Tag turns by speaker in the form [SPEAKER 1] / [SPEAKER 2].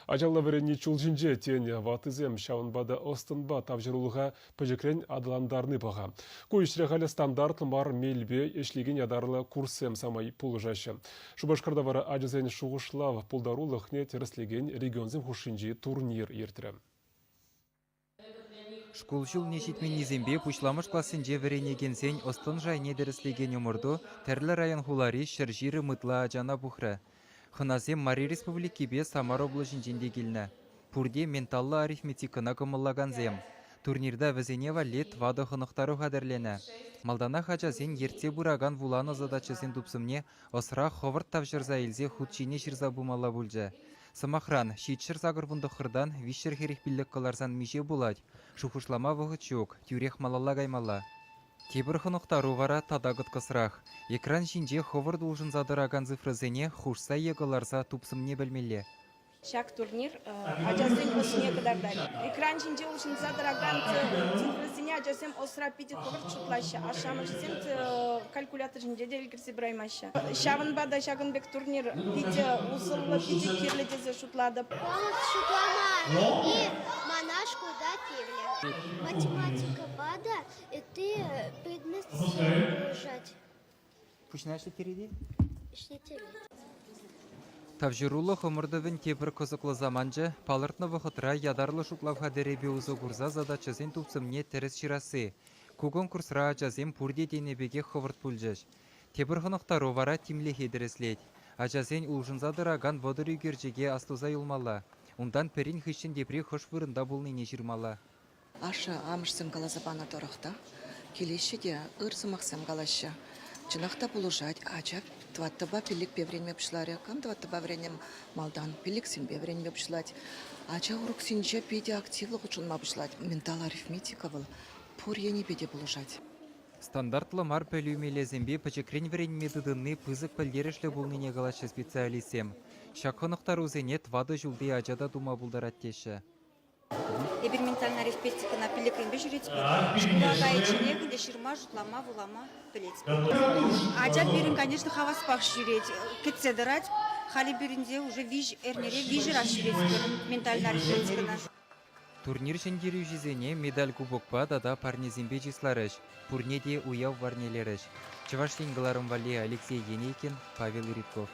[SPEAKER 1] Ачалла вӗренни чул ҫинче, тенӗ ваттисем. Ҫавӑнпа та ӑс-тӑнпа тавҫӑрулӑха пӗчӗкрен аталантарни паха. Ку ӗҫре халӗ стандартлӑ мар мелпе ӗҫлекен ятарлӑ курссем самай пулӑшаҫҫӗ. Шупашкарта вара ачасен шухӑшлав пултарулӑхне тӗрӗслекен регионсем хушшинчи турнир иртрӗ.
[SPEAKER 2] Шкул ҫулне ҫитменнисемпе пуҫламӑш классенче вӗренекенсен ӑс-тӑн шайне тӗрӗслекен ӑмӑрту тӗрлӗ район-хулари 120 ытла ачана пухрӗ. Хӑнасем Мари Республикипе Самар облаҫӗнчен те килнӗ. Пурте менталлӑ арифметикӑна кӑмӑллакансем. Турнирта вӗсене валли тӑватӑ хӑнӑхтару хатӗрленӗ. Малтанах ачасен ертсе пыракан вуланӑ задачӑсен тупсӑмне ӑсра хӑвӑрт тавҫӑрса илсе хут ҫине ҫырса пымалла пулчӗ. Сӑмахран, 789-тан 345 кӑларсан миҫе пулать? Шухӑшлама вӑхӑт ҫук, тӳрех малалла каймалла. Тепӗр хӑнӑхтару вара тата кӑткӑсрах. Экран ҫинче хӑвӑрт улшӑнса тӑракан цифрӑсене хушса е кӑларса тупсӑмне пӗлмелле.
[SPEAKER 3] Ҫак турнир ачасен ӑсне кӑтартать. Экран ҫинче улшӑнса тӑракан цифрӑсене ачасем ӑсра питӗ хӑвӑрт шутлаҫҫӗ. Ашшӗ-амӑшӗсем калькулятор ҫинче те ӗлкӗрсе пыраймаҫҫӗ. Ҫавӑнпа та ҫакӑн пек турнир питӗ усӑллӑ, питӗ кирлӗ тесе шутлатӑп.
[SPEAKER 4] Шутлама мана шкулта кирлӗ. Математикӑпа та ытти предметсем пулӑшать.
[SPEAKER 2] Пуҫна ӗҫлеттерет-и?
[SPEAKER 4] Ӗҫлеттерет.
[SPEAKER 2] Тавҫӑрулӑх ӑмӑртӑвӗн тепӗр кӑсӑклӑ саманчӗ – палӑртнӑ вӑхӑтра ятарлӑ шутлав хатӗрӗпе усӑ курса задачӑсен тупсӑмне тӗрӗс ҫырасси. Ку конкурсра ачасем пурте тенӗ пекех хӑвӑрт пулчӗҫ. Тепӗр хӑнӑхтару вара тимлӗхе тӗрӗслет. Ачасен улшӑнса тӑракан 30 ӳкерчӗке астуса юлмалла. Унтан пӗрин хыҫҫӑн тепри хӑш вырӑнта пулнине ҫырмалла.
[SPEAKER 5] Ашшӗ-амӑшсем каласа панӑ тӑрӑх та килеҫҫӗ те ыр сӑмахсем калаҫҫӗ. Чӑнах та пулӑшать. Ача тӑваттӑпа пиллӗкпе вӗренме пуҫларӗ. Кам тӑваттӑпа вӗреннӗ малтан пиллӗксемпе вӗренме пуҫлать. Ача уроксенче питӗ активлӑ хутшӑнма пуҫлать. Ментал арифметика вӑл пур енӗпе те пулӑшать.
[SPEAKER 2] Стандартлӑ мар пӗлӳ мелӗсемпе пӗчӗкрен вӗренме тытӑнни пысӑк пӗлтерӗшлӗ пулнине калаҫҫӗ специалистсем. Ҫак хӑнӑхтарусене тӑватӑ ҫулти ача та тума пултарать теҫҫӗ.
[SPEAKER 6] Эпир ментальная арифметикӑна пиллӗкренпе ҫӳретпӗр. Шкула кайичченех ӗнтӗ ҫырма, шутлама, вулама пӗлетпӗр. Ача пирӗн, конечно, хаваспах ҫӳрет, кӗтсе тӑрать. Халӗ пирӗнте уже виҫ эрнере виҫӗ раз ҫӳретпӗр ментальная арифметикӑна.
[SPEAKER 2] Турнир ҫӗнтерӳҫисене медаль-кубокпа тата парнесемпе чысларӗҫ, пурне те уяв парнелерӗҫ. Чӑваш Ен кӑларӑм валли Алексей Енейкин, Павел Иритков.